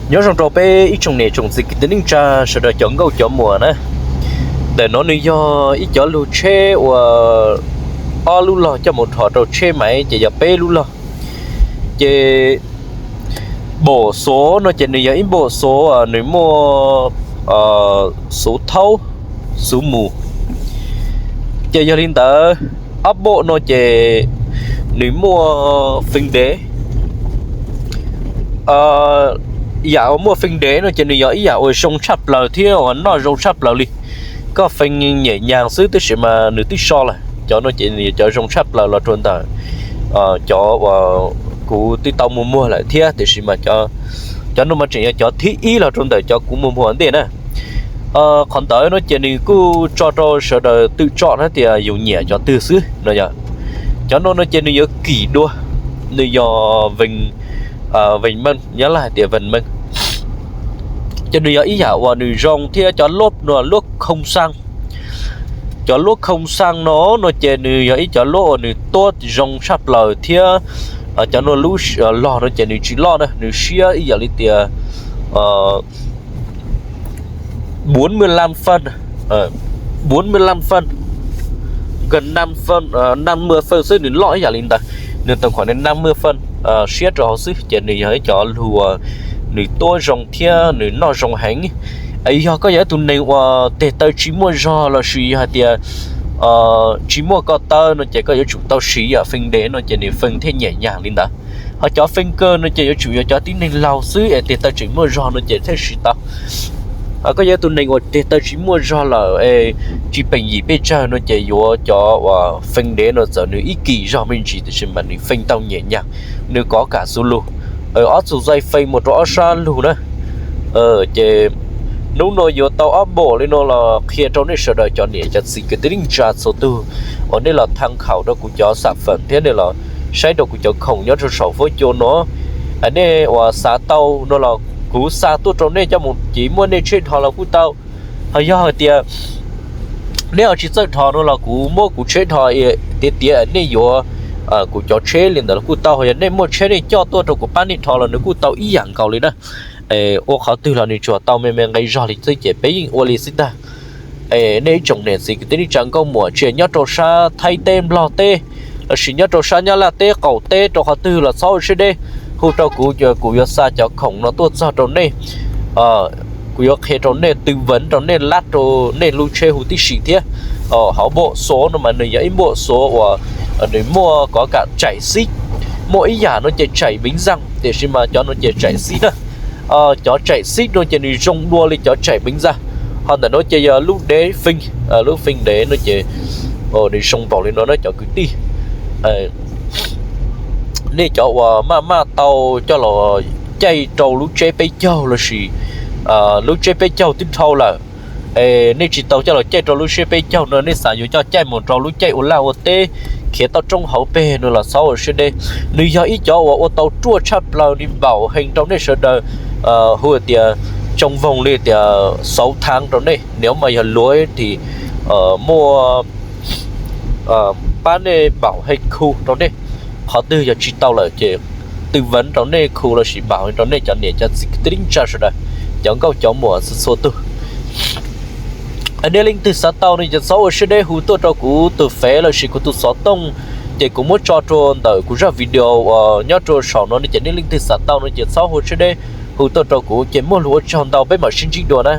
Nyob zoo rau peb ib tsoom niam tsoom txiv kwv tij neej tsa sawv daws cov nkauj cov muam na. Ntawm no nws yog ib cov lug tsheb uas ob lub log coj mus dhos rau tsheb maiv ces yog peb lub log. Ces npam xuav no ces nws yog ib npam xuav nws muaj xuv thaub, xuv mus. Ces yog li ntawd, ob npam no ces nws muaj feej dev. Yam uas muaj feej dev no ces nws yog ib yam uas zoo tshaj plaws thiab uas noj zoo tshaj plaws li. Koj feej nyem nyag xwb tab sis mas nws twb so lawm. Cov no ces nws yog cov zoo tshaj plaws los rau ntawm cov uas kuv twb tau muag muag lawm thiab, tiam sis mas cov no mas tseem yog cov thib ib los rau ntawm cov kuv muag muag ntej na. Qhov ntawd no ces nws kuj tso rau sawv daws twm tsom na tias yus nyiam cov twg xwb no yog. Cov no no ces nws yuav kim dua, nws yog vees meej, nyob laj hais tias vees meej. Ces nws yog ib yam uas nws zoo thiab cov luab no, luab khoo xaa. Cov luab khoo xaa no no ces nws yog ib cov luab uas nws tuab zoo tshaj plaws thiab cov no lub log no ces nws tsis loj na, nws siab ib yam li tias bốn mươi lăm phân, bốn mươi lăm phân, năm mươi phân xwb, nws loj ib yam li ntawd, nws tau khuam năm mươi phân siab rau hauv xwb ces nws yog ib cov lug nws tuab zoo thiab nws noj zoo heev. Yog koj yog ib tug neeg uas tes taw tsis muaj zog lossis yog hais tias tsis muaj ko taw no ces koj yuav tsum tau siv yam feej dev no ces nws feej thiaj nyem nyag li ntawd. Ho cov feej kawg no ces yuav tsum yog cov tib neeg laug xwb es tes taw tseem muaj zog no ces thiaj siv tau. Koj yog ib tug neeg uas tes taw tsis muaj zog lawm es tsis peem yim pes tsawg no ces yuav cov uas feej dev no txawm nws ib kim zog me ntsis tiam sis mas nws feej tau nyem nyag, nws kov kam xu lug. Ob txug zaj feej mus rau ob sab lug na. Ces hnub no yuav tau ob npam li no los qhia rau nej sawv daws cov niam cov txiv kwv tij neej tsa txhua tug uas nej los tham khaum rau kuv cov xam feem thiab nej los saib rau kuv cov khoom nyob rau saum fuab cua no. Nej uas xav tau no los kuv xa tuaj rau nej coj mus, ces muaj nej tsheb dhos los kuj tau. Ho yog hais tias nej ho tsis txawj dhos no los kuv muab kuv tsheb dhos tiav tiav, nej yuav kuv cov tsheb li ntawd los kuj tau. Ho yog nej muaj tsheb nej coj tuaj rau kuv pab nej dhos los nws kuj tau ib yam nkaus li na. Ua qhov twg los nws tsuas tau me me nqi zog li xwb ces peb yeej ua li xwb ntag. Nej ib tsoom niam txiv kwv tij neej tsa nkauj muam tsis hais nyob rau sab Thaib teb Nplog teb lossis nyob rau sab Nyab Laj teb qaum teb rau qhov twg los txhob ua siab deb, hu rau kuv, kuv yuav xa cov khoom no tuaj txog rau nej. Kuv yuav qhia rau nej, tư vấn rau nej, lab rau nej lub tsheb huv tib si thiab. Hauv npam xuav no mas nws yog ib npam xuav uas nws muaj kov kam chaim xib, muaj ib yam no ces chaim bív zaj tiam sis mas cov no ces chaim xib na. Cov chaim xib no ces nws zoo dua li cov chaim bív zaj. Ho ntawm no ces yog lub dev feej, lub feej dev no ces nws zoo npaum li no na cov kwv tij. Nej cov uas maj maj tau coj los caij rau lub tsheb peb caug lossis lub tsheb peb caug twb dhau lawm, nej tsis tau coj los caij rau lub tsheb peb caug no, nej xav yuav coj caij mus rau lub caij ua laj ua teb khiav toj roob hauv pes no los txhob ua siab deb. Nws yog ib cov uas ua tau ruaj tshaj plaws li, npaum heev rau nej sawv daws. Hu tias tsoo voog li tias sáu tháng rau nej, nws mas yog luav tis muaj pab nej npaum heev khu rau nej. Qhov twg yog tsis tau lawm ces tư vấn rau nej khu lossis npaum heev rau nej cov niam cov txiv kwv tij neej tsa sawv daws, cov nkauj cov muam txhua txhua tug. Nej leej twg xav tau no ces txhob ua siab deb hu tuaj rau kuv tus fev lossis kuv tus xov tooj, ces kuv muab tso rau ntawm kuv zaj video uas nyob rau saum no no ces nej leej twg xav tau no ces txhob ua siab deb hu tuaj rau kuv ces muaj lus ua tsaug ntau, peb mam sib ntsib dua na.